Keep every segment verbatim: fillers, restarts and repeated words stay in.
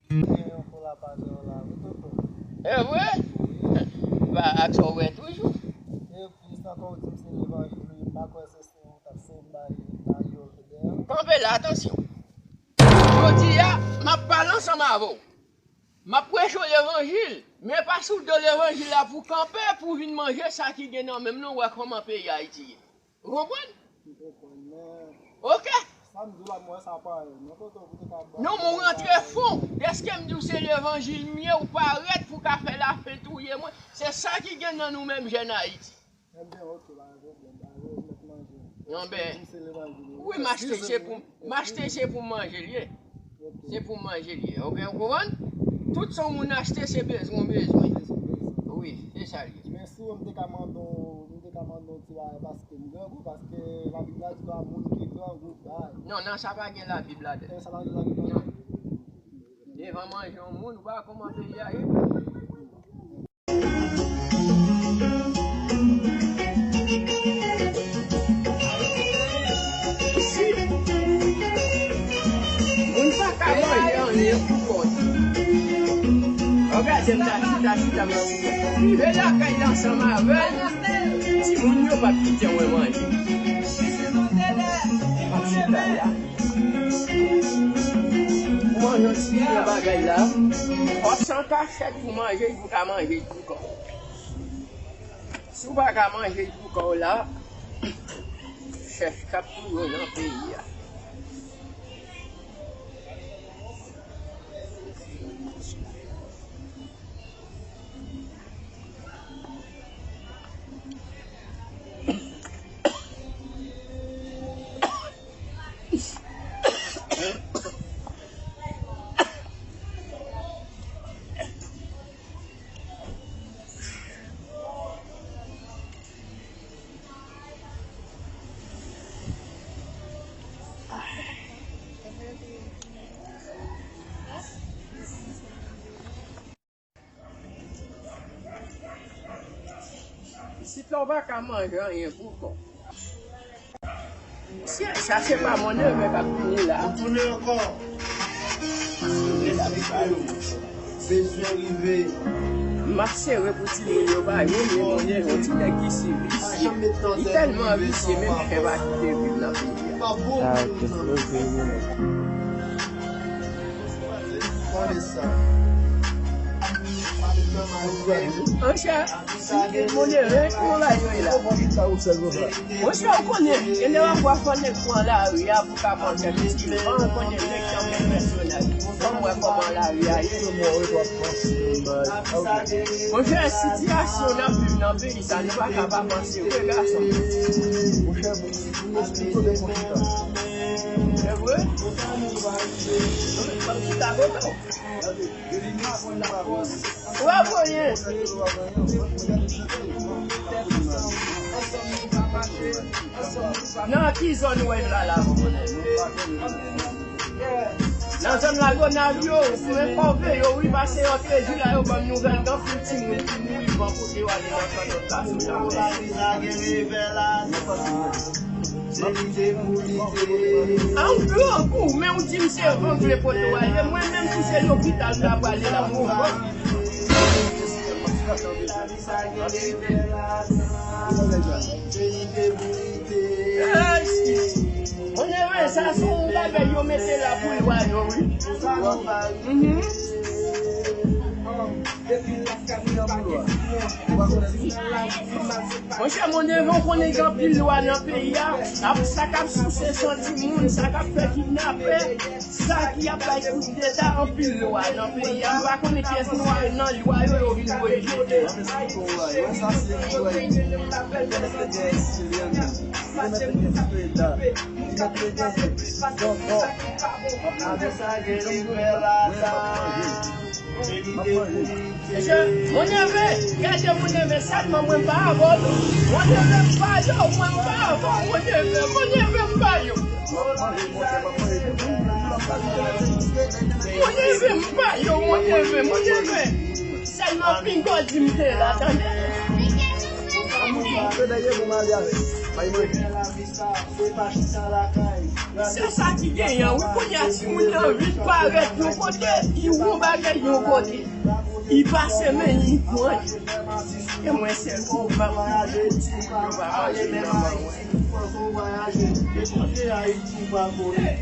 Gen yon kolabasyon la, wi, tonton. E vre? Ba, ak sa w wè toujou. Epi, sa ankò w di m se levanjil, wi, m pa kwè se, se ou t ap se bay mayòl dèyè. Kanpe la, atansyon. Jodi a, m ap pale ansanm avè w. M ap preche w levanjil, men pa sou do levanjil la pou w kanpe, pou w vin manje sa ki gen nan men m, non, w wè kòman peyi Ayiti ye. Ou konprann? M konprann, men... Ok. Sa m di w la, m wè sa parèy. Non, tonton, pou te ka ba... Non, men w rantre fon. Dèske m di w se levanjil m ye, ou parèt pou w ka fè lafen touye mwen. Se sa ki gen nan nou menm jèn Ayiti. Ebyen, ok, pa gen pwoblèm, pa gen pwoblèm, manje. Non, ben, m se levanjil, wi, m achte se pou, m achte se pou manje l ye. Se pou manje l ye. Ou konprann? Tout sa yon moun achte, se bezwen w bezwen. Wi, se sa l ye. Men si w, m te ka mande w, m te ka mande w ti bagay paske m grangou, paske Labib la di pa moun ki grangou bay. Non, nan sa pa gen Labib ladan. E sa pa gen Labib ladan? Non. Devan manje yon moun, ou pa kòman peyi a ye. Moun pa ka manje anyen pou kò l. Ou gade m ta chita, chita, m rive lakay la ansanm avè l. Timoun yo p ap kite mwen manje. M ap chita la. Pou manje yon ti pye bagay la, fòk se an kachèt pou manje l, pou ka manje l pou kò w. Si w pa ka manje l pou kò w la, chèf k ap touye w nan peyi a. Isit la, ou pa ka manje anyen pou kò w. Mesye, sa se pa mon neveu k ap vini la. Ou tounen ankò. Mesye, yo bezwen rive. M ap sere pou timoun yo pa jwenn, men mon neveu, yon ti nèg ki si visye. Li tèlman visye, menm chen pa kite viv nan peyi a. Ah, ok, ok, ok. Monchè, mon neveu, kòman bagay yo ye la? Monchè, ou konnen, gen de lè w ap wè fò nèg pran lari a pou ka manje ti van, ou konnen nèg nan menm pèsonaj. Ban m wè kòman lari a ye. Monchè, sitiyasyon n ap viv nan peyi sa, nou pa ka pa panse vre, gason. Monchè, bon, se vre? Ban m chita kote w. Ou pa konyen. Nan ki zòn ou wè yo la, la? Nan zòn Lagonav yo, mwen kòve yo, wi, pase yo trezi la, yo ban m nouvèl, gen anpil timoun ki mouri, ban kote yo ale nan kan lòt la, sou la. A, ou grangou, men ou di m se van vle pote w ale. Mwen menm, si se lopital m ta prale la, m gon van. Mon neveu, sa se yon bagay yo mete la pou lwa yo, wi. Mhm. Monchè, mon neveu, ou konnen gen anpil lwa nan peyi a. Ap, sa k ap souse san timoun, sa k ap fè kidnapè, sa ki ap bay koudeta, anpil lwa nan peyi a. M pa konnen kiyès ki nan lwa yo, yo vin voye jete. Mesye, mon neveu, gade mon neveu, sèlman mwen pa avè w. Mon neveu, m pa yo, mwen pa avè w, mon neveu, mon neveu, m pa yo. Mwen leve, m pa yo, mwen leve, mwen leve. Sèlman pinga w di m te la, tande. Se sa ki genyen, wi, kounye a timoun nan vin parèt yon kote, li won bagay yon kote. Li pase men li pran. E mwen sèl kou pa pou yo pa mache nan men mwen.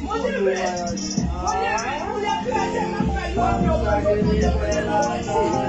Mwen leve, mwen leve, mwen leve, mwen leve, mwen leve.